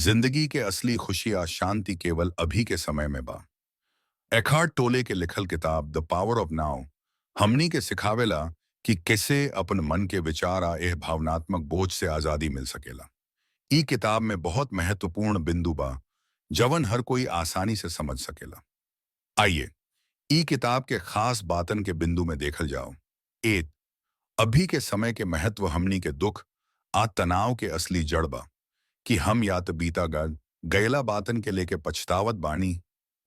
जिंदगी के असली खुशी आ शांति केवल अभी के समय में बा। एखार्ट टोले के लिखल किताब the power of now हमनी के सिखावेला कि कैसे अपन मन के विचार आ एह भावनात्मक बोझ से आजादी मिल सकेला। ई किताब में बहुत महत्वपूर्ण बिंदु बा, जवन हर कोई आसानी से समझ सकेला। आइए, ई किताब के खास बातन के बिंदु में देखल जाओ। एक, अभी के समय के महत्व। हमनी के दुख आ तनाव के असली जड़ बा कि हम या तो बीता गैला बातन के लेके पछतावत बानी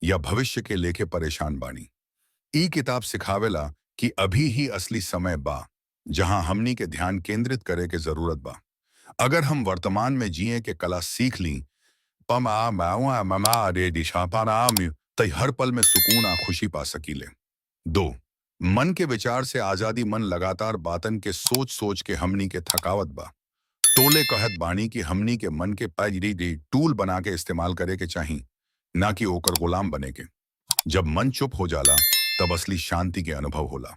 या भविष्य के लेके परेशान बानी। ई किताब सिखावेला कि अभी ही असली समय बा, जहां हमनी के ध्यान केंद्रित करे के जरूरत बा। अगर हम वर्तमान में जिए के कला सीख ली पम आ मावा ममा रे दिशा पाराम, तई हर पल में सुकून आ खुशी पा सकीले। दो, मन के विचार से आजादी। मन लगातार बातन के सोच सोच के हमनी के थकावत बा। तोले कहत बानी कि हमनी के मन के पाई टूल बना के इस्तेमाल करे के चाही, ना कि ओकर गुलाम बने के। जब मन चुप हो जाला, तब असली शांति के अनुभव होला।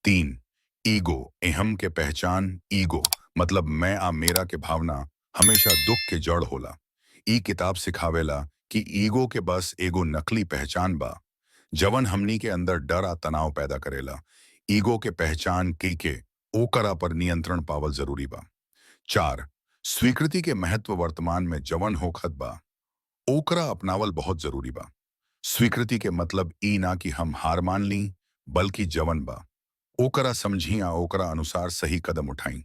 तीन, ईगो, अहम के पहचान। ईगो मतलब मैं आ मेरा के भावना हमेशा दुख के जड़ होला। ई किताब सिखावेला कि ईगो के बस एगो नकली पहचान बा, जवन हमनी के अंदर डर आ तनाव पैदा करेला। ईगो के पहचान के ओकरा पर नियंत्रण पावल जरूरी बा। चार, स्वीकृति के महत्व। वर्तमान में जवन होखत बा, ओकरा अपनावल बहुत जरूरी बा। स्वीकृति के मतलब ई ना कि हम हार मान ली, बल्कि जवन बा, ओकरा समझी आ ओकरा अनुसार सही कदम उठाई।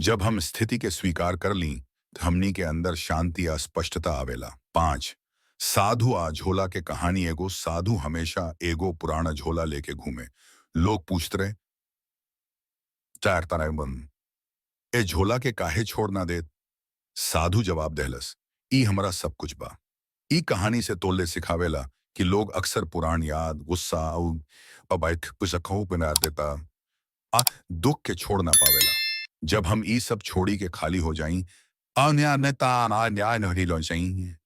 जब हम स्थिति के स्वीकार कर ली, तो हमनी के अंदर शांति आ स्पष्टता आवेला। पांच, साधु आ झोला के कहानी। एगो साधु हमेशा एगो पुराना झोला लेके घूमे। लोग पूछते रहे, चार तरह ए झोला के काहे छोड़ ना देत? साधु जवाब देहलस, ई हमरा सब कुछ बा। ई कहानी से तोले सिखावेला कि लोग अक्सर पुरान याद, गुस्सा बना देता आ दुख के छोड़ ना पावेला। जब हम ई सब छोड़ी के खाली हो जाई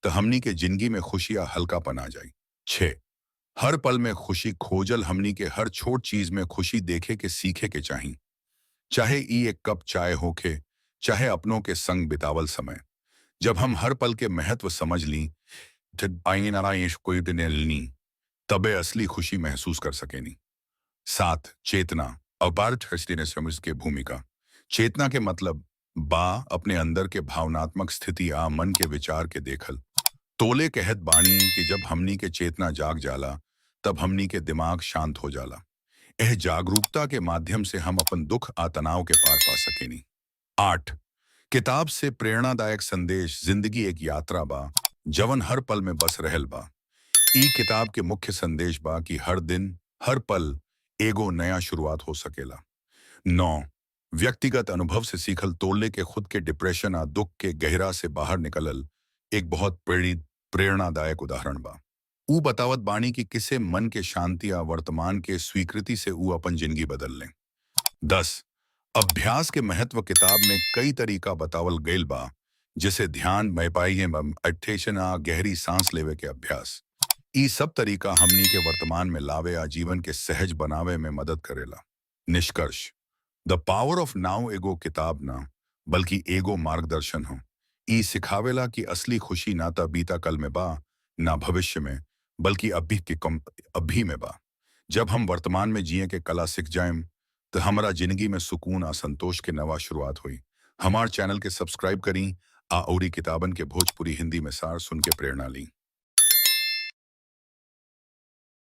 तो हमनी के जिंदगी में खुशी आ हल्कापन आ जाई। छे, हर पल में खुशी खोजल। हमनी के हर छोट चीज में खुशी देखे के सीखे के चाही, चाहे ई एक कप चाय होखे, चाहे अपनों के संग बितावल समय। जब हम हर पल के महत्व समझ ली, कोई तबे असली खुशी महसूस कर सकेनी। सात, चेतना अपार के भूमिका। चेतना के मतलब बा अपने अंदर के भावनात्मक स्थिति आ मन के विचार के देखल। तोले कहत बाणी कि जब हमनी के चेतना जाग जाला, तब हमनी के दिमाग शांत हो जाला। एह जागरूकता के माध्यम से हम अपन दुख आ तनाव के पार पा सकेनी। आठ, किताब से प्रेरणादायक संदेश। जिंदगी एक यात्रा बा, जवन हर पल में बस रहल बा। ई किताब के मुख्य संदेश बा कि हर दिन, हर पल एगो नया शुरुआत हो सकेला। नौ, व्यक्तिगत अनुभव से सीखल। तोले के खुद के डिप्रेशन आ दुख के गहरा से बाहर निकलल एक बहुत प्रेरित प्रेरणादायक उदाहरण बा। ऊ बतावत बाणी कि किसे मन के शांति आ वर्तमान के स्वीकृति से ऊ अपन जिंदगी बदल लें। 10, अभ्यास के महत्व। किताब में कई तरीका बतावल गइल बा, जैसे ध्यान, मेडिटेशन आ गहरी सांस लेवे के अभ्यास। ई सब तरीका हमनी के वर्तमान में लावे आ जीवन के सहज बनावे में मदद करेला। निष्कर्ष, the power of now एगो किताब ना, बल्कि एगो मार्गदर्शन हो। ई सिखावेला कि असली खुशी ना त बीता कल में बा, ना भविष्य में, बल्कि अभी के कम अभी में बा। जब हम वर्तमान में जिए के कला सीख जाएम, तो हमारा जिंदगी में सुकून आ संतोष के नवा शुरुआत हुई। हमार चैनल के सब्सक्राइब करी आ औरी किताबन के भोजपुरी हिंदी में सार सुन के प्रेरणा ली।